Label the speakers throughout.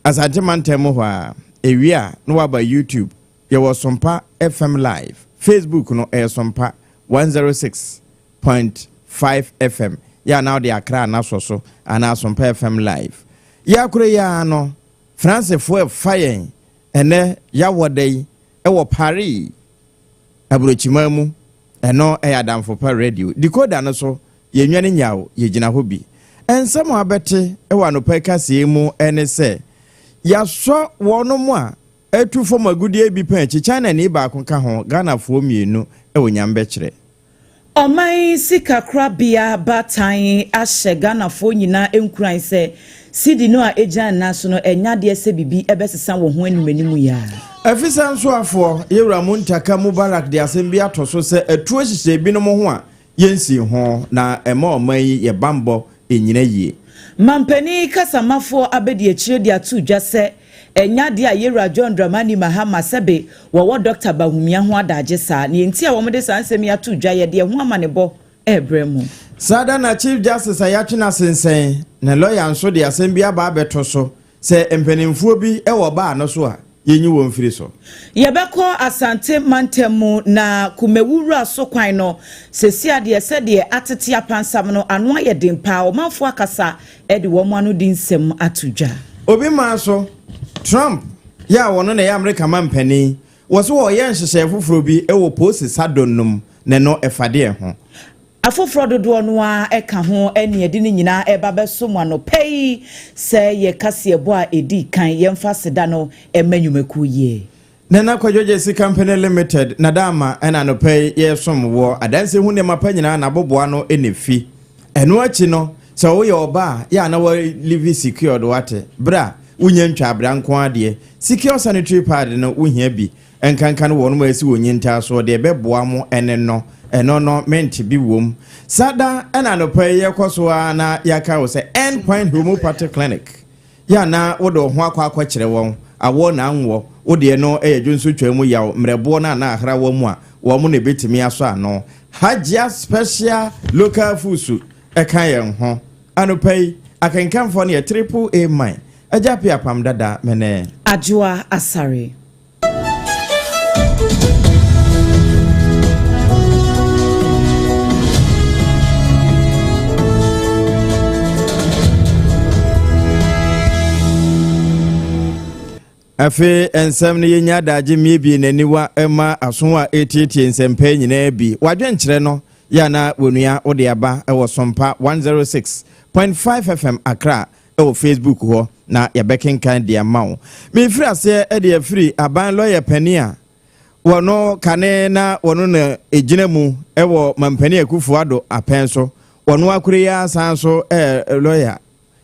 Speaker 1: Asante mantam mu hɔ a, ɛwie a na waba YouTube, yɛwɔ Sompa FM Live, Facebook no ɛyɛ Sompa 106.5 FM, yɛ a na wode Accra na asɔ so anaa Sompa FM Live. Yɛakora yi ara no, Fransefoɔ ɛfa yɛn ɛnɛ yɛawɔ da yi ɛwɔ Paris, aburokyiman mu, ɛno ɛyɛ Adamfo Pa Radio. Decoder no so, yɛnnwane nnyaw, yɛgyina hɔ bi. Nsɛm a wabɛte wɔ anɔpa yi kaseɛ mu ne sɛ, yɛasɔ wɔnom a atu fam agudeɛ bi pɛn akyi, Chinani baako ka ho, Ghanafoɔ mmienu wɔ Nyambɛkyerɛ.
Speaker 2: Ɔman Sikakorabea Baatan ahyɛ Ghanafoɔ nyinaa nkuran sɛ Cedi no a egyina ne nan so no ɛnyɛ adeɛ sɛ biribi bɛsesa wɔ ho animanim yi ara.
Speaker 1: Afisa nsoafoɔ, Yewura Muntaka Mubarak de asɛm bi ato so sɛ atuo hyehyɛ ebinom ho a yɛnsii ho na ɛma ɔman yi yɛ bammɔ nnyina yie.
Speaker 2: Mampanin kasamafoɔ abadiakyire de ato dwa sɛ ɛnyɛ adeɛ a Yewura John Dramani Mahama sɛbe wɔwɔ Dɔkta Bawumia ho adagye saa. Nea enti a wɔde saa nsɛm yi ato dwa yɛde ɛho amanebɔ rebrɛ mo.
Speaker 1: Saa da na Chief Justice a yɛatwe no asensɛn ne lɔya nso de asɛm bi aba abɛto so sɛ mpanimfoɔ bi wɔ bar no so a yɛnyi wɔn mfiri so.
Speaker 2: Yɛbɛkɔ Asante mantam mu na Kumawu wura so kwan no sɛsi adeɛ sɛdeɛ atete apansam no ano ayɛ den paa ɔmanfoɔ akasa de wɔn ano di nsɛm ato dwa.
Speaker 1: Obi maa so, Trump yɛ a ɔno na ɛyɛ Amerika mampanin, wɔ so wɔreyɛ nhyehyɛe foforɔ bi wɔ Posi Sadon no mu na ɛno ɛfa deɛ ho?
Speaker 2: Afoforɔ dodoɔ no ara ka ho ne yɛde ne nyinaa reba abɛso mo anɔpa yi sɛ yɛ kaseɛbɔ a ɛdi kan. Yɛmfa aseda no mma nnwumakuo yie.
Speaker 1: Nana Kwadwo Gyasi Company Limited Nadaama ɛna anɔpa yi yɛresom wɔ adansie ho nneɛma pa nyinaa n'aboboa no na ɛfi. Ɛno akyi no sɛ woyɛ ɔbaa a yɛ a na wa live secured wate berɛ a wonya ntwa abira nko ara deɛ secure sanitary pad no wohia bi Nkanka no wɔnom a ɛsi wɔ nyintaa soɔ deɛ ɛbɛboa mo ɛne no, ɛno no mente bi wom. Sa da ɛna anɔpa yi yɛkɔ so ara na yɛaka wo sɛ End Point Homeopathy Clinic yɛ a na wode wo ho akɔ akɔkyerɛ wɔn, awɔ na anwɔ, wo deɛ no ɛyɛ dwonsotwaa mu yaw, mmerɛboɔ no anaa ahrawa mu a, wɔn na ɛbɛtumi asɔ ano. Hajia Special Local Foods ɛka yɛn ho. Anɔpa yi, akenkanfoɔ no yɛ Triple A Man, Agya Apiapam Dada, mene.
Speaker 2: Adwoa Asare.
Speaker 1: Afei nsɛm no yɛnya adagye mmiebie n'aniwa ma aso a ɛretietie nsɛmpa nyinaa bi. Wadwenkyerɛ no yɛ ana wɔnua wode aba wɔ Sompa 106.5 FM Accra wɔ Facebook hɔ na yɛbɛkenkan de ama wo. Mefiri aseɛ de afiri aban lɔya panin a wɔno kane na wɔno na ɛgyina mu wɔ mampanin Akufo Addo apɛn so. Wɔno akore yi ara san so lɔya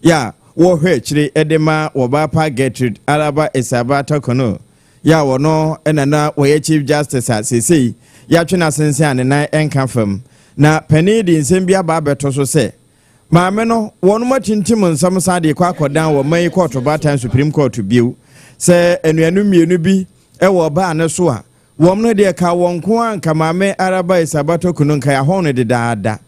Speaker 1: yɛ a wɔhwɛ akyire de ma wɔbaa pa Gertrude Araba Esaba Torkornoo yɛ a wɔno na na wɔyɛ Chief Justice a seesei yɛatwe no asensen a ne nan nka fam. Na panin de nsɛm bi aba abɛto so sɛ Maame no, wɔnom atintim nsɛm san de rekɔ akɔdan wɔ man yi kɔɔto baatan Supreme Court bio. Sɛ anuanom mmienu bi wɔ ɔbaa no so a, wɔn no deɛ ka wɔn nko ara nka Maame Araba Isabato kunu nka yɛahɔn no dedaada.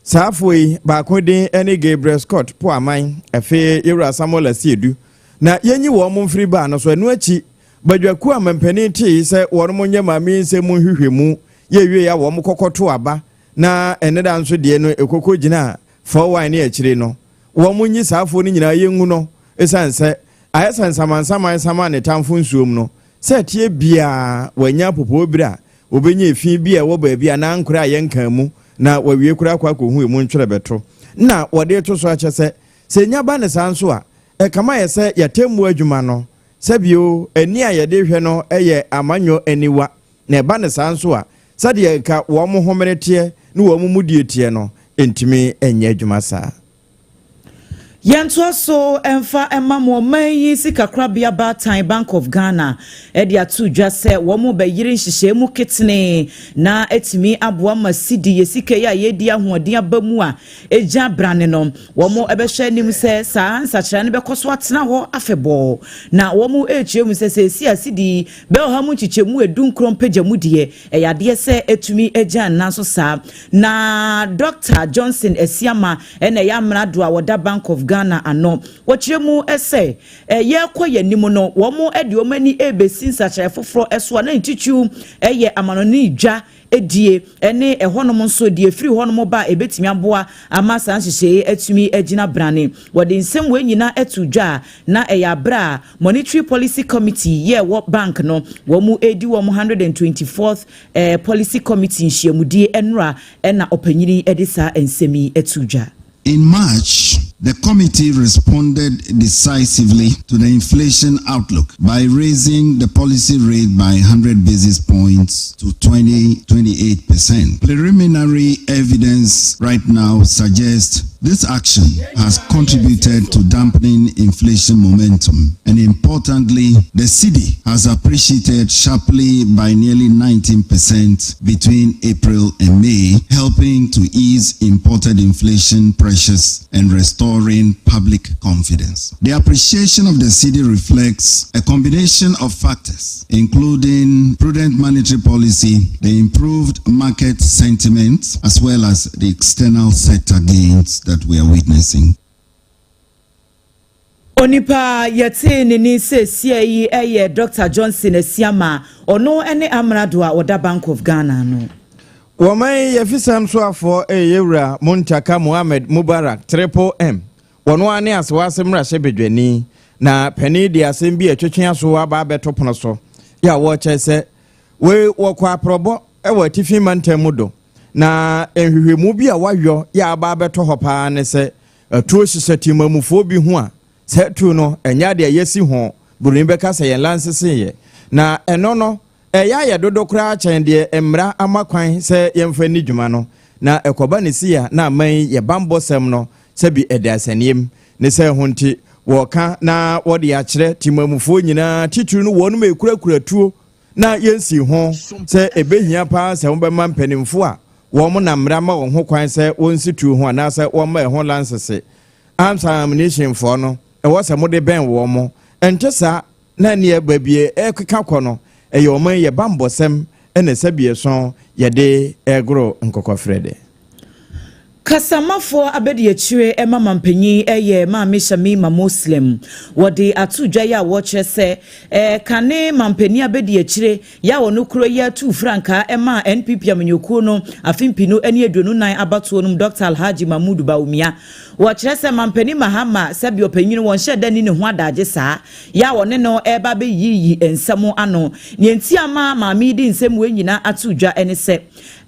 Speaker 1: Saa afoɔ yi, baako din ne Gabriel Scott Poaman, ɛfee Yewura Samuel Asiedu. Na yɛnyi wɔn mfiri baa no so. Ɛno akyi, badwakuo a mampanin tee sɛ wɔnom nyɛ maame yi nsɛm mu nhwehwɛmu yɛ wieɛ a wɔn kɔkɔto aba Na ɛnneda nso deɛ no ɛkɔkɔ gyina 4Y ne akyire no, wɔn nyi saa afoɔ no nyinaa yɛngu no, ɛsiane sɛ ayɛ sɛ nsamansaman sama ne tamfo nsuom no, sɛ ɛteɛ biara wanya apopobire a ɔbɛnya efi bi a ɛwɔ baabi anaa ankorɛ a yɛnkaa mu na wawie koraa akɔ akɔhu emu ntwerɛbɛto. Na wɔde reto so akyɛ sɛ, sɛ ɛnya ba no saa nso a, ɛkama yɛ sɛ yɛatɛmmuo adwuma no, sɛbio ani a yɛde rehwɛ no yɛ amanyɔ aniwa, Na ɛba no saa nso a, sɛdeɛ nka wɔn homene teɛ ne wɔn mudie teɛ no, ɛntumi nyɛ adwuma saa.
Speaker 2: Yɛntoa so mfa mma mo ɔman yi sikakorabea baatan Bank of Ghana de ato dwa sɛ wɔrebɛyere nhyehyɛe mu ketene na atumi aboa ma sidi yɛ sika yi a yɛredi ahoɔden aba mu a ɛgya brane no. Wɔbɛhwɛ anim sɛ saa nsakyeraɛ no bɛkɔ so atena hɔ afebɔɔ. Na wɔrekyerɛ mu sɛ seesei a sidi Bɛ ɔha mu nkyekyɛmu edunkron mpagya mu deɛ, ɛyɛ adeɛ sɛ ɛtumi gya nna nso saa. Na Dɔkta Johnson Asiamah na ɛyɛ amrado a ɔda Bank of Ghana. Ghana ano. Wɔkyerɛ mu sɛ yɛrekɔ yɛn anim no, wɔn de wɔn ani rebɛsi nsakyerɛ foforɔ so a na ntitiriw yɛ amanɔne dwa die ne ɛhɔnom nso deɛ ɛfiri hɔnom ba a ɛbɛtumi aboa ama saa nhyehyɛeɛ atumi agyina brane. Wɔde nsɛm wei nyinaa ato dwa a na ɛyɛ aberɛ a Monetary Policy Committee yɛ wɔ bank no wɔn mu redi wɔn 124th eh, Policy Committee nhyiamudie nnora ɛna ɔpanyini de saa nsɛm yi ato dwa.
Speaker 3: In March, the committee responded decisively to the inflation outlook by raising the policy rate by 100 basis points to 28%. Preliminary evidence right now suggests this action has contributed to dampening inflation momentum. And importantly, the cedi has appreciated sharply by nearly 19% between April and May, helping to ease imported inflation pressures and restoring public confidence. The appreciation of the cedi reflects a combination of factors, including prudent monetary policy, the improved market sentiment, as well as the external sector gains that we are witnessing.
Speaker 2: Onipa yɛte ne ni seesia yi yɛ Dr Johnson Asiama, ɔno ne amrado a ɔda Bank of Ghana no.
Speaker 1: Wɔman yɛfisɛm so afoɔ ɛyɛ wura Muntaka Muhammed Mubarak, Triple M. Wɔno ara ne Asewase mmarahyɛ badwani na panin de asɛm bi a ɛtwetwe aso aba abɛto pono so yɛ a wɔrekyerɛ sɛ wei wɔkɔ aprɔbɔ wɔ atifi mantam mu do, na nhwehwɛmu bi a wayɔ yɛ aba abɛtɔ hɔ paa ne sɛ atuo hyehyɛ temamufoɔ bi ho a sɛ tuo no ɛnyɛ adeɛ yɛsi ho buroni bɛka sɛ yɛn lanseseeɛ na ɛno no ɛyɛ ayɛ dodo koraa kyɛn deɛ mmara ama kwan sɛ yɛmfa ni dwuma no, na ɛkɔba ne si a na aman yɛ bambɔsɛm no sɛbi ɛde asɛnniam ne sɛ ho nti wɔka na wɔde akyerɛ temamufoɔ nyinaa, titiri no wɔn mu ekurakura tuo na yɛnsi ho sɛ ɛbɛhia paa sɛ wɔbɛma mpanimfoɔ a wɔn na mmara ma wɔn ho kwan sɛ wɔnsi tuo ho anaasɛ wɔmma ɛho lansese arms and ammunition foɔ no, ɛwɔ sɛ mode bɛn wɔn mo. Ɛnte saa na neɛ baabi ɛkeka kɔ no ɛyɛ ɔman yɛ bambɔsɛm ɛna sɛbi ɛso yɛde ɛgoro nkɔkɔfrɛ de.
Speaker 2: Kasamafoɔ abadiakyire ma mampanyin yɛ Maame Shamima Muslim. Wɔde ato dwa yi a wɔkyerɛ sɛ kane mampanyin abadiakyire yɛ a wɔno kuro yi atu frankaa ma NPP amanyɔkuo no afe 2024 abatoɔ no mu, Dr Alhaji Mahmudu Bawumia. Wɔkyerɛ sɛ mampanin Mahama, sɛbi ɔpanyin, wɔn hyɛ da ni ne ho adagye saa yɛ a wɔne no ɛreba abɛyiyi nsɛm ano. Nea nti ama maame yi de nsɛm wei nyinaa ato dwa ne sɛ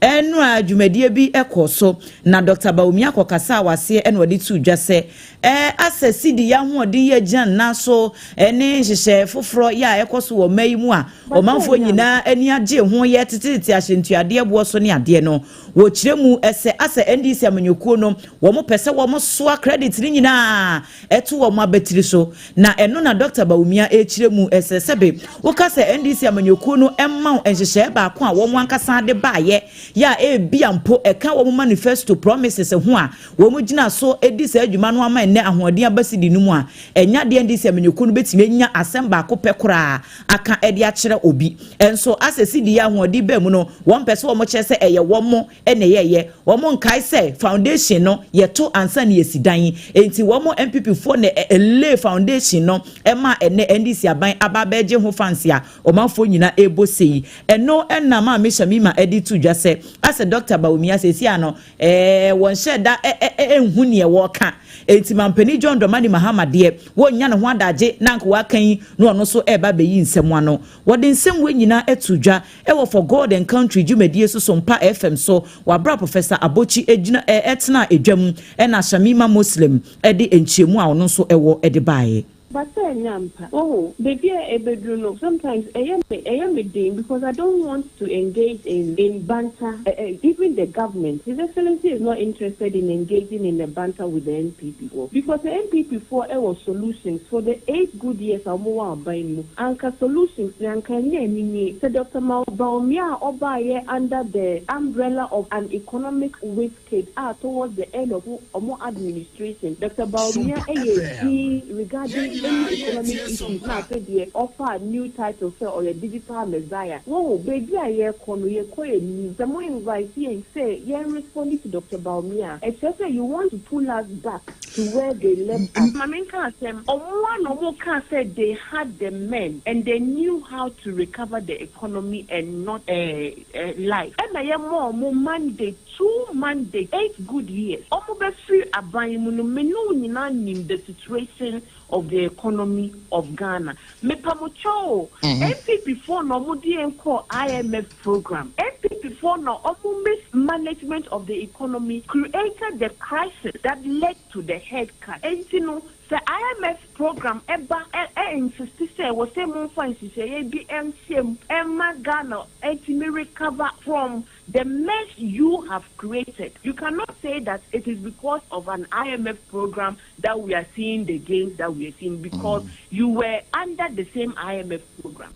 Speaker 2: ɛnura dwumadie bi kɔ so na Dr Bawumia kɔkasa a waseɛ ɛna ɔde to dwa sɛ asɛ sidi yɛ ahoɔden yɛ gyina nna so ɛne nhyehyɛ foforɔ yɛ a ɛkɔ so wɔ mma yi mu a ɔmanfoɔ nyinaa ani agye ho yɛ tetetete ahyɛntuadeɛ boɔ so ne adeɛ no. Wɔkyerɛ mu ɛsɛ asɛ NDC amanyɔkuo no wɔn pɛ sɛ wɔn soa credit ne nyinaa ɛto wɔn abatiri so, na ɛno na Dr Bawumia ɛkyerɛ mu ɛsɛ sɛbe woka sɛ NDC amanyɔkuo no ɛma nhyehyɛɛ baako a wɔn ankasa de baayɛ yɛ a ebia mpo ɛka wɔn manifesto promises ho a wɔn gyina so di saa adwuma no ama ɛnɛ ahoɔden aba si di no mu a, ɛnya deɛ NDC amanyɔkuo no bɛtumi anya asɛm baako pɛ koraa aka ɛde akyerɛ obi. Ɛnso asɛ si di yɛ ahoɔden bɛɛ mu no, wɔn pɛ sɛ wɔn kyerɛ sɛ ɛyɛ wɔn mo ɛna ɛyɛyɛ. Wɔn nkae sɛ foundation no yɛto ansa na yɛsi dan, enti wɔn NPP foɔ na ɛlay foundation no ɛma ɛnɛ NDC aban aba abɛgye ho fansi a ɔmanfoɔ nyinaa ɛrebɔ sei. Ɛno ɛna Maame Shamima ɛde to dwa sɛ asɛ Dr Bawumia sɛsi ano wɔn hyɛ da ɛ ɛ ɛnhu neɛ wɔreka, eti mampanin John Dramani Mahama deɛ wɔnya ne ho adagye na nka waka yi na ɔno nso ɛreba abɛyi nsɛm ano. Wɔde nsɛm wɔ nyinaa ɛto dwa ɛwɔ For God and Country dwumadie so Sompa FM so wabra Professor Abokyi egyina ɛtena edwam ɛna Shamima Muslim ɛde nkyɛmu a ɔno nso ɛwɔ ɛde baeɛ.
Speaker 4: But sɛ ɛnyɛ ampa oh, baabi a ɛbɛduru no, sometimes ɛyɛ me den because I don't want to engage in banter. Even the government, His Excellency is not interested in engaging in a banter with the NPP foɔ because the NPP foɔ ɛwɔ solutions for the 8 good years a wɔn wɔ aban mu. Anka solutions na anka nyɛ ɛni sɛ Dr Bawumia a ɔbaayɛ under the umbrella of an economic whiz kid a towards the end of ɔmo administration, Dr Bawumia ɛyɛ din regarding any economic issues na afei deɛ ɔfa new title sɛ ɔyɛ digital messiah. Wɔn beebi a yɛrekɔ no, yɛkɔ anim. Sɛ mo invite yɛn sɛ yɛn respond to Dr. Bawumia, ɛkyerɛ sɛ you want to pull us back to where they left us. Maame, nka asɛm, ɔmo a na ɔmo ka sɛ they had the men and they knew how to recover the economy and not life. Ɛna yɛ mo ɔmo mandate, two mandate, 8 good years. Ɔmo bɛ firi aban mu no, menu nyinaa nim the situation of the economy of Ghana. Mepamokyɛw, NPP foɔ na ɔmo de yɛn kɔ IMF program. NPP foɔ na ɔmo mismanagement of the economy created the crisis that led to the haircut. Enti no, sɛ IMF program ɛba ɛ insist sɛ wɔsɛ mo nfa nhyehyɛeɛ bi ɛnhyɛ mu ɛma Ghana ɛntumi recover from the mess you have created, you cannot say that it is because of an IMF program that we are seeing the gains that we are seeing, because you were under the same IMF program.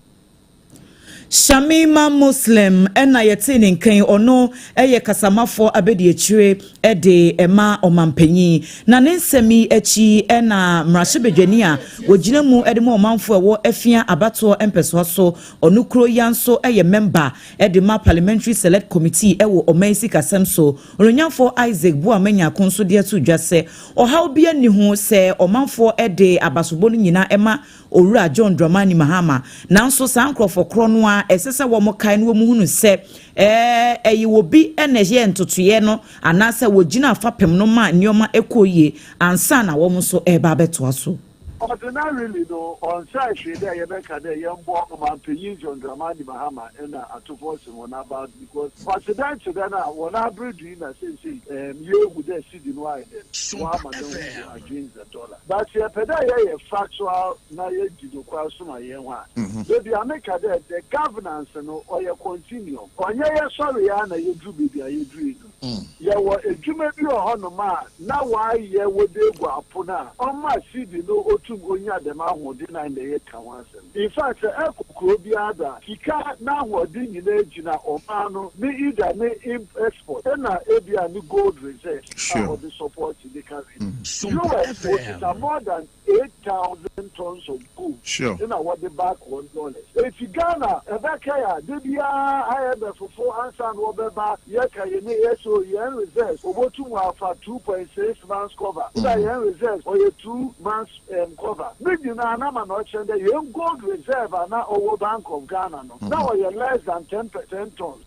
Speaker 2: Shamima Muslim ɛna yɛte ne nkan. Ɔno ɛyɛ kasamafoɔ abɛdi akyire ɛde ɛma ɔmanpanyin, na ne nsɛm yi akyi ɛna mmarahyɛbadwani a wɔgyina mu ɛde ma ɔmanfoɔ ɛwɔ Afia abatoɔ mpɛsoa so, ɔno kuro ya nso ɛyɛ member ɛde ma Parliamentary Select Committee ɛwɔ ɔman sikasɛm so, ononyamfoɔ Isaac Boama Nyako nso de ato dwa sɛ ɔhaw bi ani ho sɛ ɔmanfoɔ ɛde abasobɔ no nyinaa ɛma Owura John Dramani Mahama, nanso saa nkurɔfoɔ korɔ no a ɛsɛ sɛ wɔn kae no, wɔn hunu sɛ ɛyɛ wɔ bi ɛna ɛyɛ ntotoeɛ no anaasɛ wɔgyina afapem no ma nneɛma ɛkɔ yie ansa na wɔn nso ɛreba abɛtoa so.
Speaker 5: Ordinarily no, ɔnhyɛ hwee dɛ yɛbɛka dɛ yɛmbɔ ɔmanpanyin John Dramani Mahama ɛna Atofoɔ si wɔn about, because president kyerɛ no a wɔn abere du yi na seesei yɛehu dɛ cedi no ayɛ dɛ wɔn ama ne ho against the dollar. But yɛpɛ dɛ yɛyɛ factual na yɛdi nokware so ma yɛn ho a, beebi a meka dɛ the governance no ɔyɛ continuum. Ɔnyɛ yɛ sɔre ya na yɛduru beebi a yɛduru yi no. Yɛwɔ edwuma bi wɔ hɔnom a na wayɛ wɔde egu apo no a ɔma cedi no otum onya dɛm ahoɔden na na yɛka ho asɛm. In fact, sɛ ɛkɔ kuro biara da, sika n'ahoɔden nyinaa gyina ɔman no ne either ne export ɛna ebia ne gold reserve a ɔde support ne currency. US okita more than 8,000 tons of gold ɛna wɔde back one dollars. Eti Ghana ɛbɛka yɛ a de biara IMF fo ansa na wɔbɛba, yɛka yɛ ne yɛsɛ yɛn reserves obotum afa 2.6 months cover na yɛn reserves ɔyɛ 2 months cover. Ne nyinaa nama na ɔkyerɛ dɛ yɛn gold reserve a na ɔwɔ Bank of Ghana no na ɔyɛ less than 10 tons.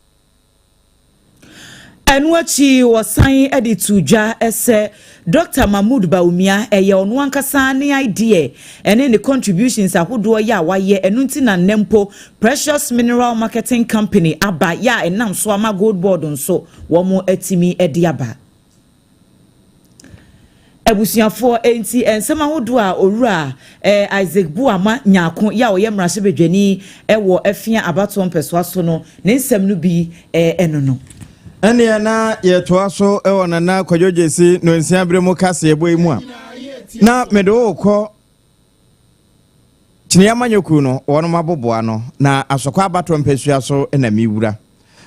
Speaker 2: Ɛno akyi wɔsan de to dwa sɛ Dr Mahmood Bawumia ɛyɛ ɔno ankasa ne idea ɛne ne contributions ahodoɔ yɛ a wayɛ. Ɛno nti na nnɛ mpo Precious Mineral Marketing Company aba yɛ a ɛnam so ama Gold Board nso wɔn atumi de aba. Abusuafoɔ, nti nsɛm ahodoɔ a Owura Isaac Buama Nyaako yɛ a ɔyɛ mmarahyɛbadwani ɛwɔ Afia abatoɔ mpɛsoa so no ne nsɛm no bi ɛno no.
Speaker 1: Ɛneɛ na yɛtoa so ɛwɔ Nana Kwadwo Gyesi no nsia berɛ mu kaseɛbɔ yi mu a na mede wo kɔ kyiniiɛ amanyɔkuo no wɔnom aboboa no na Asɔkɔ abatoɔ mpɛsua so na mewura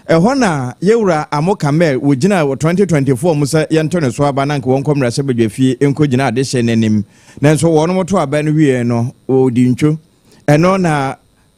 Speaker 1: ɛhɔ na yɛwura Amo Kamel wɔgyina wɔ 2024 mu sɛ yɛnto ne so aba na nka wɔnkɔ mmarahyɛ badwa fie nkɔgyina adehyɛ n'anim, nanso wɔnom to aba no wie no, wɔdi ntwo. Ɛno na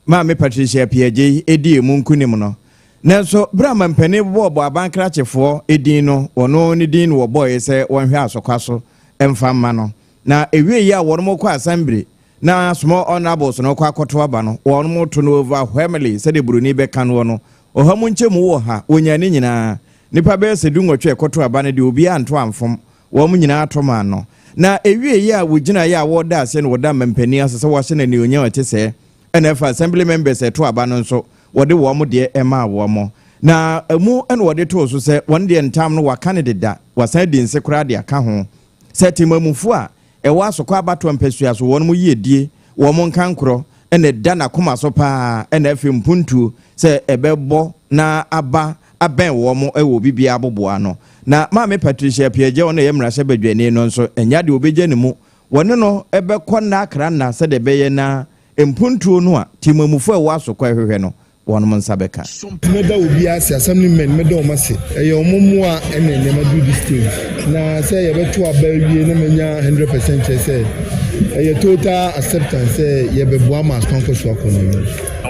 Speaker 1: Maame Patricia Piagye ɛdi emu nkonim no. Nanso berɛ a mampanin bɔɔbɔ aban krakyefoɔ edin no, wɔno ne din no wɔbɔɔɛ sɛ wɔnhwɛ Asɔkwa so mfa mma no. Na ewie yi a wɔnom kɔ assembly na small honourables no kɔ akɔto aba no, wɔnom to no overwhelmingly, sɛdeɛ buroni bɛka noɔ no, ɔha mu nkyɛmu wɔ ha wɔnya ne nyinaa. Nipa bɛyɛ sɛ 18 ɛkɔto aba no deɛ, obiara nto amfom, wɔn nyinaa ato ma no. Na ewie yi a wɔgyina yi a wɔda ase no, wɔda mampanin ase sɛ wɔahyɛ no anuonyam a ɛte sɛɛ. Ɛna ɛfa assembly members ɛto aba no nso, wɔde wɔn deɛ ɛmaa wɔn na emu ɛna wɔde too so sɛ wɔn deɛ ntam no waka ne deda, wasan di nse koraa de aka ho sɛ temamufoɔ a ɛwɔ Asokɔ abatoɔ mpɛsua so wɔn mo yie die, wɔn nkankorɔ ɛna ɛda n'akoma so paa, ɛna afei mpuntuo sɛ ɛbɛbɔ na aba abɛn wɔn ɛwɔ biribiara aboboa no. Na Maame Patricia Piagya, wɔn a ɛyɛ mmarahyɛ badwani no nso, ɛnya deɛ obɛgya ne mu, wɔne no ɛbɛkɔ nna akra nna sɛdeɛ ɛbɛyɛ na mpuntuo no a temamufoɔ a ɛwɔ Asokɔ ɛhwehwɛ no, wɔn nsa bɛka.
Speaker 6: Mɛda obi ase, assembly men, mɛda wɔn ase. Ɛyɛ wɔn mmoa ɛna nneɛma do this stage na sɛ yɛbɛto aba awie na manya 100% kyerɛ sɛ Ɛyɛ total acceptance sɛ yɛbɛboa ma Asukwa nkɔso akɔ n'anim.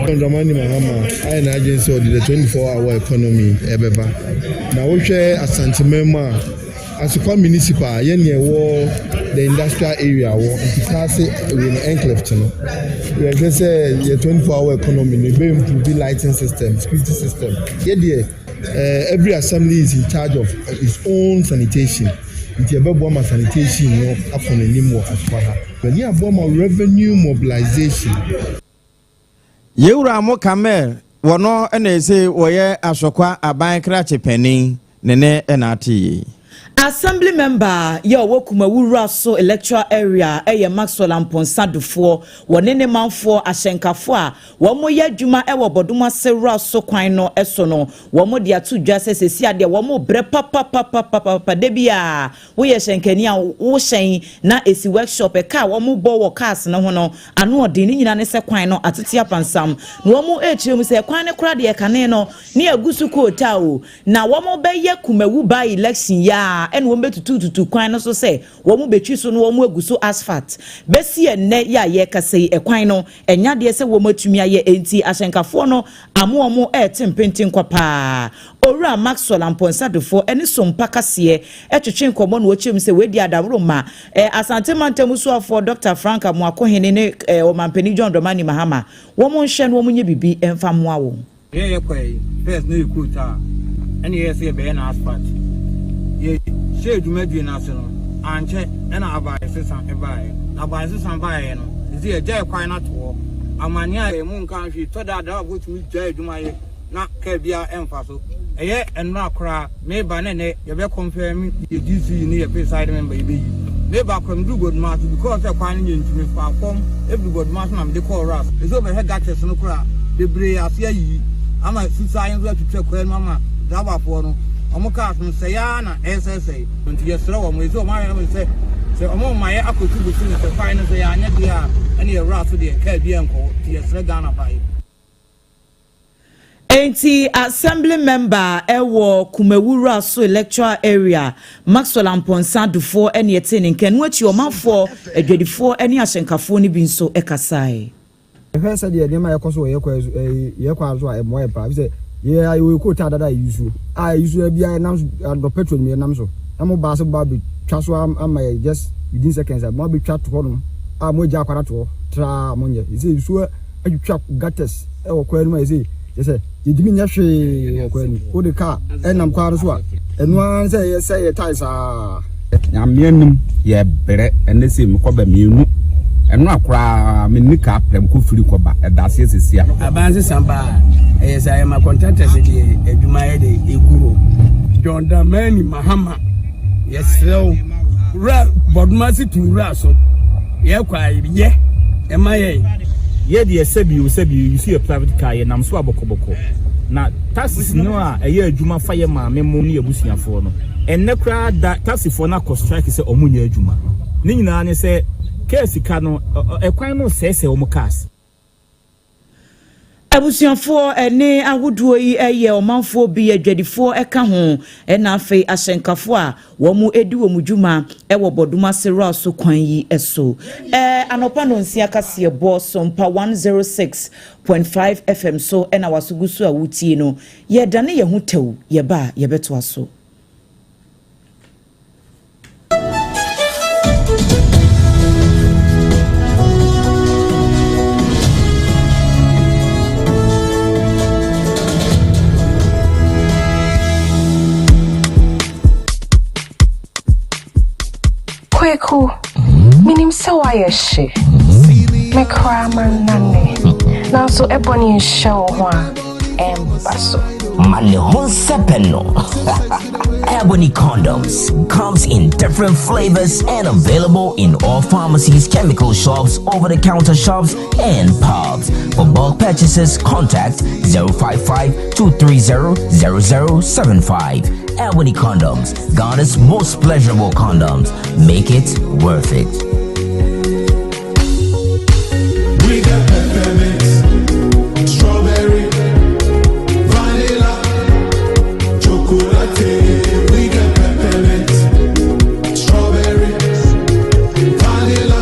Speaker 6: John Dramani Mahama ayɛ n'adwene sɛ ɔde the 24 hour economy ɛbɛba. Na wohwɛ Asanteman mu a, Asokwa municipal yɛ nea ɛwɔ the industrial area wɔ Nkitaase wei no enclave no. Yɛhwɛ sɛ yɛ 24 hour economy no ebe improve lighting system, security system. Yɛ deɛ every assembly is in charge of its own sanitation. Nti ɛbɛboa ma sanitation no akɔ n'anim wɔ Asokwa ha. Yɛne aboa ma revenue mobilization.
Speaker 1: Yɛwura mo Kamel wɔno ɛna ɛsɛ wɔyɛ Asokwa aban krakye panin ne ne ɛna ate yie.
Speaker 2: Assembly member yɛ ɔwɔ Kumawu Wura electoral area ɛyɛ Maxwell Amponsa Dufoɔ, wɔne ne manfoɔ ahyɛnkafoɔ a wɔn yɛ adwuma ɛwɔ Bɔdɔm wura so kwan no ɛso no, wɔn de ato dwa sɛ sɛsi adeɛ wɔn brɛ papapapapapa. De bi a woyɛ hyɛnkani a wohyɛn na esi workshop, ɛka a wɔn bɔ wɔ cars no ho no ano ɔden ne nyinaa ne sɛ kwan no atete apansam, na wɔn ɛrekyerɛ mu sɛ kwan no kora deɛ kane no ne egu so koota o, na wɔn bɛyɛ Kumawu by election yaa ɛna wɔn bɛtutututu kwan no so sɛ wɔn bɛtwi so no wɔn agu so asphalt. Bɛsi ɛnnɛ yɛ a yɛrekasa yi, ɛkwan no ɛnya deɛ sɛ wɔn atumi ayɛ, enti ahyɛnkafoɔ no amo wɔn ɛrete mpenten kwa paa. Owura Maxwell Ampɔnsadofoɔ ɛne Sompa kaseɛ ɛtwetwe nkɔmɔ na wɔkyerɛ mu sɛ wɔadi adaworo ma Asante mantam soafoɔ Dr Frank Amoakohene ne ɔmampanin John Dramani Mahama, wɔn nhwɛ no wɔn nyɛ biribi ɛmfa mmoa wɔn.
Speaker 7: Yɛyɛ kɔ yi first na yɛ coal tar, ɛna yɛyɛ sɛ yɛbɛyɛ na asphalt. Yɛhyɛ dwumadie no ase no ankyɛ ɛna aban sesa ɛbaeɛ, na aban sesa baeɛ no ɛsɛ yɛgyae kwan no ato hɔ. Amanneɛ a yɛ mu nka hwee tɔ da driver tumi gyae adwuma yɛ na kaa biara ɛmfa so. Ɛyɛ nnora koraa meba ne nɛ yɛbɛ confirm yɛ DCE ne yɛ presiding member yɛbɛyi. Meba kora meduru Goduma so because sɛ kwan no nyɛ ntumi fa fam ɛfiri Goduma so na mede kɔɔ ras ɛsɛ wobɛhwɛ gutters no koraa bebree ase ayiyi ama susa yɛn nso atwitwa kwan no ama driverfoɔ no ɔmo cars no sɛe ara na ɛresɛesɛe. Nti yɛsrɛ wɔn ɛsɛ ɔmo ayɛ no sɛ ɔmo ma yɛ akɔtu bosu no sɛ kwan no sɛ yɛanyɛ deɛ a ɛne yɛwura so deɛ kaa bi ɛnkɔ. Nti yɛsrɛ Ghana pa yi.
Speaker 2: Enti assembly member ɛwɔ Kumawura so electoral area Maxwell Amponsa Dufoɔ ɛne ɛte ne nkɛn no akyi, ɔmanfoɔ adwadifoɔ ɛne ahyɛnkafoɔ no bi nso ɛkasae.
Speaker 8: Ɛhwɛ sɛdeɛ nneɛma yɛkɔ so wɔ yɛkɔ yɛkɔ aso a ɛmmoa yɛ paa sɛ yɛ yɛ coal tar dada yɛ use a yɛ use bi a yɛnam so adɔ petrol mu yɛnam so na mo baa so ba abɛtwa so ama yɛ just within seconds a mo abɛtwa to hɔ nom a mo agya akwara to hɔ traa mo nyɛ yɛ sɛ nsuo atwitwa gutters ɛwɔ kwan no mu a yɛ sɛ yɛ sɛ yɛntumi nyɛ hwee wɔ kwan no mu. Wode kaa ɛnam kwan no so a, ɛno ara sɛ yɛ sɛ yɛ tae saa.
Speaker 9: Nyame anim yɛbrɛ ɛnɛ sɛ mekɔba mmienu ɛno akoraa menni kaa prɛ mekɔ firi kɔba ɛda aseɛ sɛsi a.
Speaker 10: Aban sesa ba a ɛyɛ sɛ ayɛma contractors deɛ adwuma yɛ de ɛgu hɔ. John Dramani Mahama, yɛserɛ wo, wura Bɔdoma se tu wura so yɛkɔ a yɛ ɛma yɛn.
Speaker 11: Yɛ deɛ sɛbi o sɛbi o yɛsu yɛ private car, yɛnam so abɔkɔbɔkɔ na taxis no a ɛyɛ adwuma fa yɛ maame mo ne abusuafoɔ no. Ɛnnɛ koraa da taxifoɔ no akɔ strike sɛ ɔmo nyɛ adwuma. Ne nyinaa ne sɛ kaa sika no ɛkwan no sɛesɛe ɔmo cars.
Speaker 2: Abusuafoɔ ɛne ahodoɔ yi ɛyɛ ɔmanfoɔ bi, adwadifoɔ ɛka ho, ɛna afei ahyɛnkafoɔ a wɔn edi wɔn dwuma ɛwɔ Bɔdom ase so kwan yi so. Anɔpa no nsia kaseɛ bɔ Sompa 106.5 FM so ɛna waso gu so a wotie no. Yɛdane yɛn ho tɛw, yɛba a yɛbɛtoa so.
Speaker 12: Kweku, minim sɛ woayɛ hye. Me koraa mannane. Nanso ɛbɔ ne nhyɛ wo ho a, ɛmba so.
Speaker 13: Ma ne ho nsɛpɛ no. Ebony condoms comes in different flavors and available in all pharmacies, chemical shops, over-the-counter shops, and pubs. For bulk purchases, contact 055 230 0075. Ebony condoms, Ghana's most pleasurable condoms. Make it worth it.
Speaker 14: We got peppermint, strawberry, vanilla, chocolate. We got peppermint, strawberry, vanilla,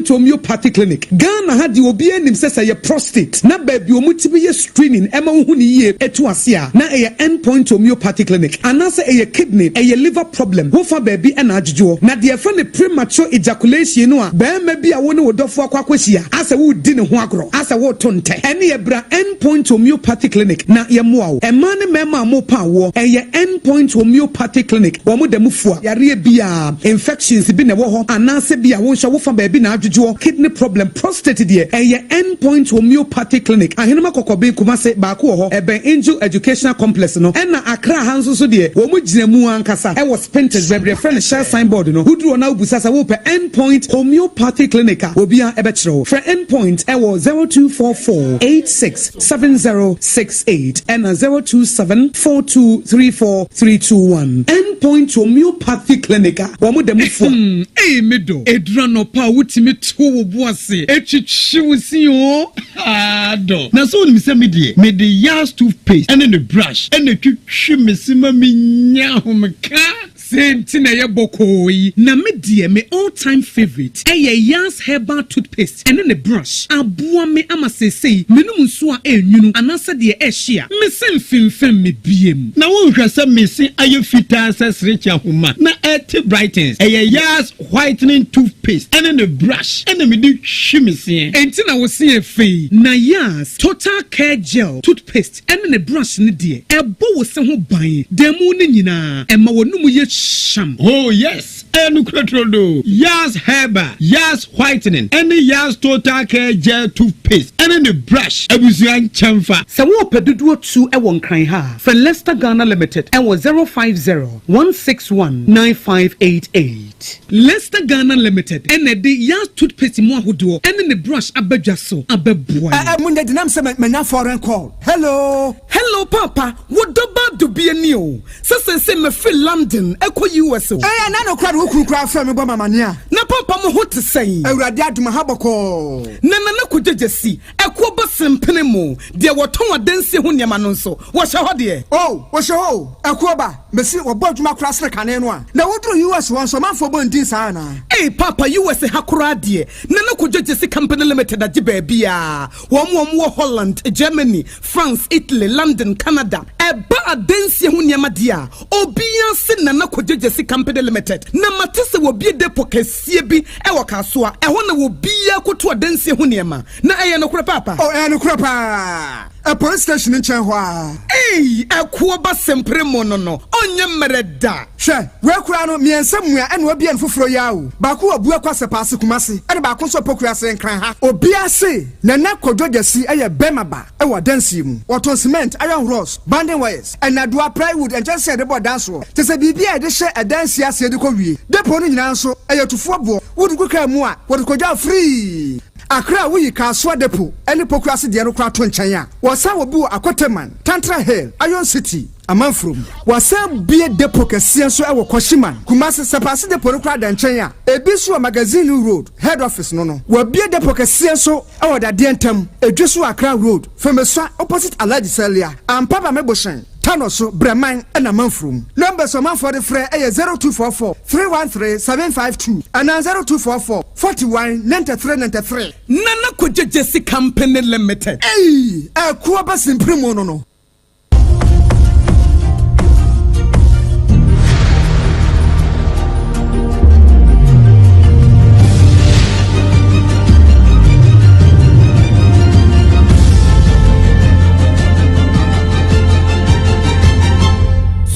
Speaker 15: Point Homeopathy Clinic. Ghana ha deɛ obiara nim sɛ sɛ ɛyɛ prostate na baabi a wɔtumi yɛ screening ɛma wohu no yie ɛtu ase a na ɛyɛ End Point Homeopathy Clinic. Anaasɛ ɛyɛ kidney, ɛyɛ liver problem, wofa baabi na adwodwoɔ. Na deɛ yɛfrɛ no premature ejaculation no a barima bi a wo ne wo dɔfoɔ akɔ akɔhyia asɛ woredi ne ho agorɔ, asɛ woreto ntɛ, ɛneɛ bra End Point Homeopathy Clinic na yɛmmoa wo. Mmaa ne mmarima a morepa awoɔ, ɛyɛ End Point Homeopathy Clinic, wɔn da mu fua yareɛ biara, infections bi na ɛwɔ hɔ anaasɛ bi a wo nso wofa baabi na adwodwoɔ, kidney problem, prostate deɛ, ɛyɛ End Point Homeopathy Clinic, Ahenema Kɔkɔben, Kumase, baako wɔ hɔ, ɛbɛn Angel Educational Complex no, ɛna Accra ha nso so deɛ, wɔn gyina mu ankasa ɛwɔ Spintex, baabi yɛfrɛ no Shell signboard no, woduru hɔ na wobisa sɛ wopɛ End Point Homeopathy Clinic a, obiara ɛbɛkyerɛ wo. Frɛ End Point ɛwɔ 0244 86 7068 ɛna 027 42 34 321. End Point Homeopathy Clinic a wɔn da mu fua.
Speaker 16: Hmm, ei me dɔ, ɛduru anɔpa a wotumi to wo bo ase twitwi wo se oo, haa dɔ. Na sɛ wonim sɛ me deɛ, mede Yas toothpaste ne ne brush na ɛtwitwi me se ma menya ahomeka.
Speaker 15: Sei nti na ɛyɛ bɔkɔɔ yi. Na me deɛ me all time favourite ɛyɛ Yas herbal toothpaste ɛne ne brush. Aboa me ama seesei menom nsuo a ɛnwunu anaasɛ deɛ ɛhye a, me se mfemfem me biem.
Speaker 16: Na wonhwɛ sɛ me se ayɛ fitaa sɛ serekye ahoma na ɛte brightens. Ɛyɛ Yas whitening toothpaste ɛne ne brush ɛna mede twi me seɛ.
Speaker 15: Enti na wo se yɛ fɛ yi. Na Yas total care gel toothpaste ɛne ne brush no deɛ, ɛbɔ wo se ho ban da mu no nyinaa, ɛma w'anomu yɛ hyam.
Speaker 16: Oh yes, ɛyɛ nokorɛ turodoo. Yas Herbal, Yas Whitening ɛne Yas Total Care Gel Toothpaste ɛne ne brush abusua nkyɛnfa.
Speaker 15: Sɛ worepɛ dodoɔ tu wɔ Nkran ha a, frɛ Lester Ghana Limited wɔ 050 161 9588. Lester Ghana Limited na ɛde Yas Toothpaste mu ahodoɔ ne ne brush aba dwa so abɛboa yɛn.
Speaker 17: Eh eh munya gyinam sɛ manya foreign call hello.
Speaker 15: Hello paapa wo dɔ ba dubia ni o sɛ sɛnsɛn mafiri London ɛkɔ US o.
Speaker 17: Eh ɛna no kora de wo kunu koraa frɛ me bɔ me amaneɛ a.
Speaker 15: Na paapa mo ho te sɛn.
Speaker 17: Awurade adom aha bɔkɔɔ.
Speaker 15: Na Nana Kwadwo Gyasi ɛkoɔ ba sempene mo deɛ wɔtɔn adansie ho nneɛma no nso wɔhyɛ hɔ deɛ.
Speaker 17: Oh wɔhyɛ hɔ o ɛkoɔ ba. Mese wɔbɔ adwuma koraa sene kane no a. Na woduru US hɔ nso ɔmanfoɔ bɔ ndin saa anaa?
Speaker 15: Ei paapa US ha koraa deɛ Nana Kojo Gyasi Company Limited agye baabiaa, wɔn wɔn wɔ Holland, Germany, France, Italy, London, Canada. Ɛba adansie ho nneɛma deɛ a, obiaa se Nana Kojo Gyasi Company Limited. Na mate sɛ wɔbue depot kɛseɛ bi wɔ Kasoa, ɛhɔ na obiaa kɔtu adansie ho nneɛma. Na ɛyɛ nokorɛ paapa?
Speaker 17: Oh ɛyɛ nokorɛ paa. Ɛ police station nkyɛn hɔ ara.
Speaker 15: Ei ɛkoɔ ba sempere mo no no ɔnyɛ mmerɛ da.
Speaker 17: Hwɛ, wei koraa no, mmiɛnsa mua ɛna wabue no foforɔ yi ara o. Baako wɔ Abuakwa Sɛpaase Kumasi ɛna baako nso wɔ Pokuase Nkran ha. Obiara se Nana Kwadwo Gyasi yɛ bɛrima ba wɔ adansie mu. Wɔtɔn cement, iron rods, banding wires, nnadewa, plywood, nkyɛnsee a yɛde bɔ dan soɔ, kyerɛ sɛ biribi a yɛde hyɛ adansie aseɛ de kɔ wie. Depot no nyinaa nso, ɛyɛ tufoɔ boɔ. Wode gu kaa mu a, wɔde kɔgyaw free. Accra a woyi Kasoa Depot ne Pokuase deɛ no koraa to nkyɛn a, wɔsan wɔ bi wɔ Akoteman, Tantra Hill, Iron City, Amanfurom. Wɔasan bue depot kɛseɛ nso wɔ Kwashiman, Kumasi. Sɛpaase Depot no koraa da nkyɛn a, ebi nso wɔ Magazine Road, Head Office no no. Wɔabue depot kɛseɛ nso wɔ Dadeɛ Ntam, Edweso Accra Road, Femesua opposite Alhaji Salia, Ampaba Mebohyɛn. Tano so, Brɛman na Manfurom. Numbers a ɔmanfoɔ de frɛ yɛ 0244 313 752 anaa 0244 41 93 93.
Speaker 15: Nana Kwadwo Gyasi Company Limited.
Speaker 17: Ei! Akuo aba simpire mu no no.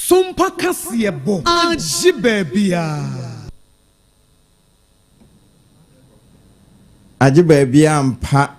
Speaker 15: Sompa kaseɛbɔ agye baabiara.
Speaker 1: Agye baabiara ampa.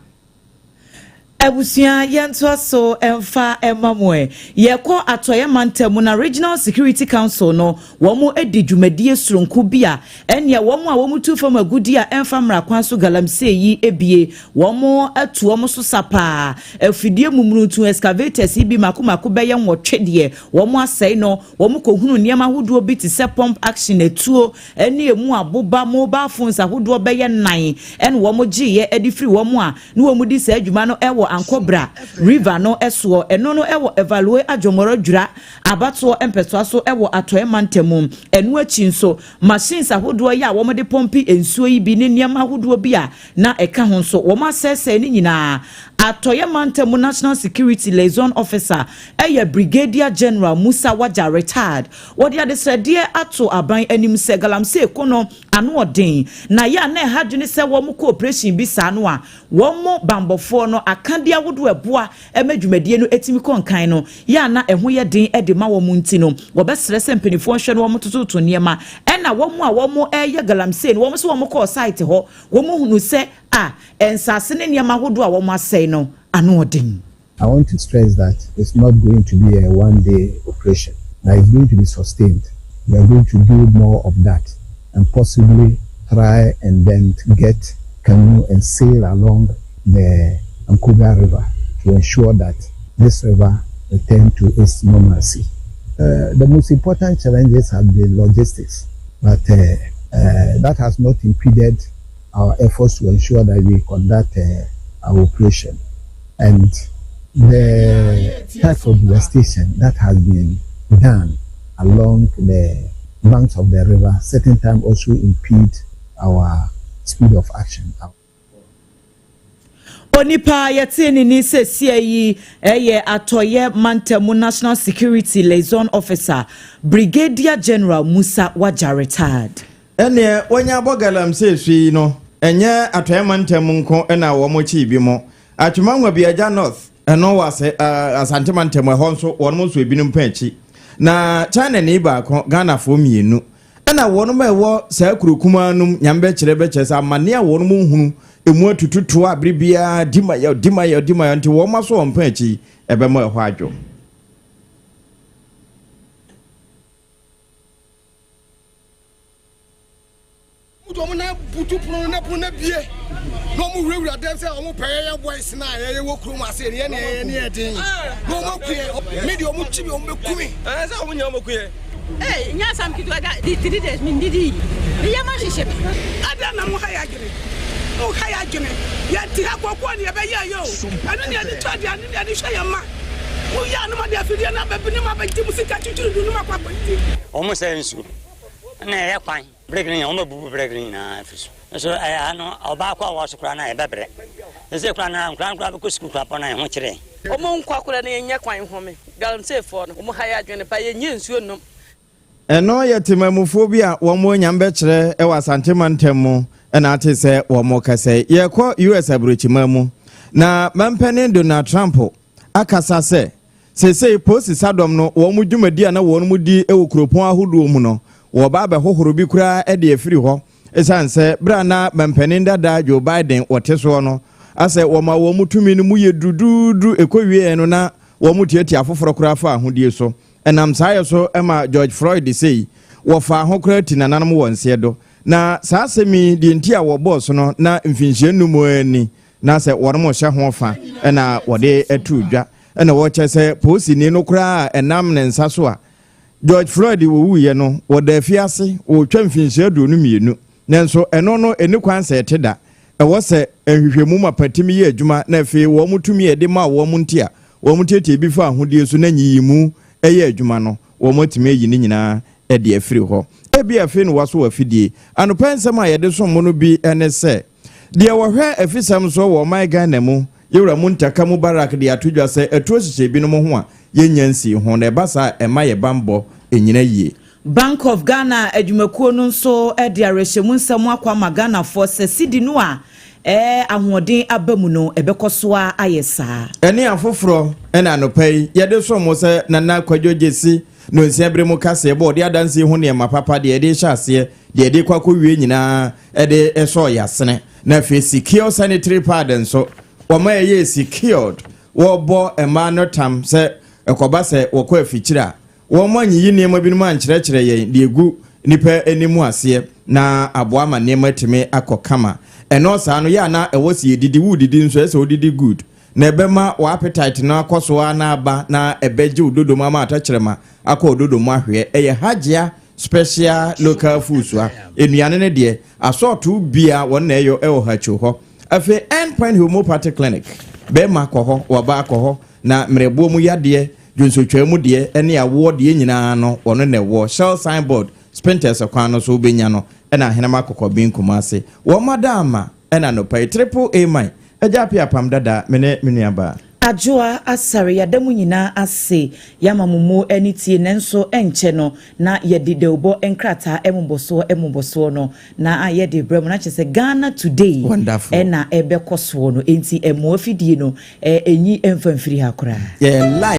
Speaker 2: Abusua yɛntoa so mfa mma mo ɛ. Yɛkɔ Atɔeɛ mantam mu na Regional Security Council no wɔn adi dwumadie soronko bi a ɛneɛ wɔn a wɔn tu fam agudie a ɛmfa mmara kwan so galamsey yi bie wɔn atu wɔn so sa paa. Afidie mumuruntu excavators yi bi mako mako bɛyɛ nwɔtwe deɛ wɔn asɛe no. Wɔn kɔhunu nneɛma ahodoɔ bi te sɛ pump action atuo ne emu aboba mobile phones ahodoɔ bɛyɛ nnan ɛna wɔn gyeeɛ de firi wɔn a ne wɔn di saa adwuma no wɔ. Ankobra River no soɔ. Ɛno no wɔ Evalue Ajomoro Dwira abatoɔ mpɛsoa so wɔ Atɔeɛ mantam mu. Ɛno akyi nso, machines ahodoɔ yi a wɔde pɔmpe nsuo yi bi ne nneɛma ahodoɔ bi a na ɛka ho nso, wɔasɛesɛe ne nyinaa. Atɔeɛ mantam mu National Security Liaison Officer yɛ Brigadier General Musa Waja, retired. Wɔde adesrɛdeɛ ato aban anim sɛ galamsey ko no ano ɔden, na yɛ a na ɛha adwene sɛ wɔkɔ operation bi saa no a, wɔn banbɔfoɔ no akadeɛ ahodoɔ a ɛboa ma dwumadie no tumi kɔ nkan no, yɛ a na ɛho yɛ den de ma wɔn nti no, wɔbɛsrɛ sɛ mpanimfoɔ nhwɛ na wɔtototo nneɛma. Ɛna wɔn a wɔreyɛ galamsey no, wɔn nso wɔkɔɔ site hɔ, wɔhunuu sɛ a nsase ne nneɛma ahodoɔ a wɔasɛe no ano ɔden.
Speaker 18: I want to stress that it's not going to be a one-day operation, that it's going to be sustained. We are going to do more of that and possibly try and then get canoe and sail along the Ankobra River to ensure that this river returns to its normalcy. The most important challenges have been logistics, but that has not impeded our efforts to ensure that we conduct our operation. And the type of devastation that has been done along the banks of the river certain time also impede our speed of action.
Speaker 2: Onipa a yɛtee ne ni seesia yi yɛ Atɔeɛ Mantam National Security Liaison Officer, Brigadier General Musa Waja, retired.
Speaker 1: Ɛneɛ wɔnya abɔ galamsey so yi no, ɛnyɛ Atɔeɛ Mantam nko na wɔn kyi bi mo. Atwima Nwabiagya North, ɛno wɔ ase Asante Mantam, ɛhɔ nso wɔn nso ebinom pɛn akyi. Na China ni baako, Ghanafoɔ mmienu. Ɛna wɔn a ɛwɔ saa kuro kumaa no mu, Nyame bɛkyerɛ bɛkyerɛ sɛ amane a wɔn hunu emu atututu a bere biara di ma yɛ, di ma yɛ, di ma yɛ, nti wɔn aso wɔn pɛn akyi ɛbɛma ɛhɔ adwo.
Speaker 19: Wɔde wɔn nan butu pono no na pono no abue na wɔn wurawura dɛm sɛ wɔn pɛ yɛyɛ boys na yɛyɛ wɔ kurom ase ne yɛ ne yɛ ne yɛ den na wɔn aku yɛ me deɛ wɔn kyi mi wɔn bɛ ku mi.
Speaker 20: Ɛɛ sɛ wɔn nyɛ wɔn ku yɛ.
Speaker 21: Ee nyɛ asɛm ketewa da di 3 days me ndidi yi me yam ahyehye me.
Speaker 22: Adɛn na moha yɛn adwene? Moha yɛn adwene. Yɛte ha kokoa ne yɛbɛyɛeɛ o. Ɛno ne yɛde tɔ aduane ne yɛde hwɛ yɛn mma. Moyɛ a na moade afidie no aba bi ne moabɛgye mo sika twitwiri du no moakɔ akɔdidi.
Speaker 23: Wɔn sɛ nsuo na ɛyɛ kwan breki no nyinaa wɔn abubu breki no nyinaa afiri so nso ɛyɛ ha no ɔbaa kɔ a ɔwɔ so koraa na yɛbɛbrɛ ɛsɛ koraa na nkora nkora bɛkɔ sukuu koraa pɔ na ɛho kyerɛ.
Speaker 24: Wɔn nkɔ koraa na yɛnyɛ kwan home. Galamsey foɔ no wɔn ha yɛ adwene pa yɛnyɛ nsuo nnom.
Speaker 1: Ɛno yɛ temamufoɔ bi a wɔn anyam bɛkyerɛ wɔ Asante mantam mu na ate sɛ wɔn kasa yi. Yɛkɔ US aburokyiman mu na mampanin Donald Trump akasa sɛ seesei polisi sadɔm no wɔn dwumadi a na wɔn di wɔ kuropɔn ahodoɔ mu no wɔba abɛhohoro bi koraa de afiri hɔ ɛsiane sɛ berɛ a na mampanin dada Joe Biden wɔte soɔ no asɛ wɔma wɔn tumi no mu yɛ duduudu ɛkɔ wieɛ no na wɔn tiatia afoforɔ koraa fa ahodie so. Ɛnam saa yɛ so ma George Floyd sei wɔfaa ho koraa ti nananom wɔ nseɛ do. Na saa asɛm yi deɛ nti a wɔbɔɔ so no na mfinhyia nnum ani na sɛ wɔnom hyɛ ho fa ɛna wɔde ato dwa ɛna wɔkyɛ sɛ polisini no koraa a ɛnam ne nsa so a George Floyd wɔwuiɛ no wɔda afiase wɔretwa mfinhyia 22 nanso ɛno no ɛni kwan sɛ ɛte da. Ɛwɔ sɛ nhwehwɛmu mapa tumi yɛ adwuma na afei wɔn tumi a ɛde ma wɔn nti a wɔn tietie bi fa ahodie so na nyiyimu ɛyɛ adwuma no wɔn atumi ayi ne nyinaa ɛde afiri hɔ. Ebi afei no waso wɔ afidie anɔpɛ nsɛm a yɛde som mo no bi ɛne sɛ deɛ wɔhwɛ afisɛm so wɔ ɔman Ghana mu yɛwura mu ntaka mu barak de ato dwa sɛ atuo hyehyɛ binom ho a yɛnya nsii ho na ɛba saa ɛma yɛ bambɔ ɛnyina yie.
Speaker 2: Bank of Ghana adwumakuo no nso de awerɛhyɛmu nsɛm akɔ ama Ghanafoɔ sɛ sidi no a ɛɛ ahoɔden aba mu no ɛbɛkɔ so a ayɛ saa.
Speaker 1: Ɛne afoforɔ ɛna anɔpa yi yɛde som mo sɛ Nana Kwadwo Gyesi no nsia bere mu kaseɛ bɔ ɔde adanse ho nneɛma papa deɛ yɛde hyɛ aseɛ deɛ yɛde kɔ akɔwie nyinaa ɛde ɛsɔɔ yɛasene. Na afei secure sanitary pad nso wɔma ɛyɛ secured wɔbɔ mmaa no tam sɛ ɛkɔba sɛ wɔkɔ afikyire a wɔn anyiyi nneɛma binom ankyerɛkyerɛ yɛn deɛ egu nipa anim aseɛ na aboa ma nneɛma tumi akɔ kama. Ɛno saa no yɛ ana ɛwɔ sɛ yɛdidi wodidi nso ɛsɛ wodidi good na ɛbɛma wɔ appetite no akɔ so a na aba na ɛbɛgye wo dodom ama atɛkyerɛma akɔ wo dodom ahwɛ. Ɛyɛ Hagyea Special Local Foods a nnuane no deɛ asɔɔto bia wɔn na ɛyɔ ɛwɔ Hatwo hɔ. Afei Endpoint Homeopathy Clinic Bɛrima kɔ hɔ, wɔbaa kɔ hɔ, na mmerɛboɔ mu yadeɛ, dwonsotwa mu deɛ ne awoɔ deɛ nyinaa no, wɔno na ɛwɔ Shell signboard, Spintex kwan no so wobɛnya no, ɛna Ahenema Kɔkɔben Kumase. Wɔn ada ama ɛna anɔpa yi Triple A man agya ape apam dada me ne me nuabaa.
Speaker 2: Adwoa Asare, yɛada mo nyinaa ase, yɛama mo mu ani tie, nanso ɛnkyɛ no na yɛde dawubɔ nkrataa mmobɔsoɔ mmobɔsoɔ no na yɛde brɛ mo, na kyerɛ sɛ Ghana Today
Speaker 1: Wonderful.
Speaker 2: ɛna ɛbɛkɔ soɔ no, enti ɛmmoa afidie no ɛnyi ɛmfa mfiri ha koraa.
Speaker 1: Yɛ live.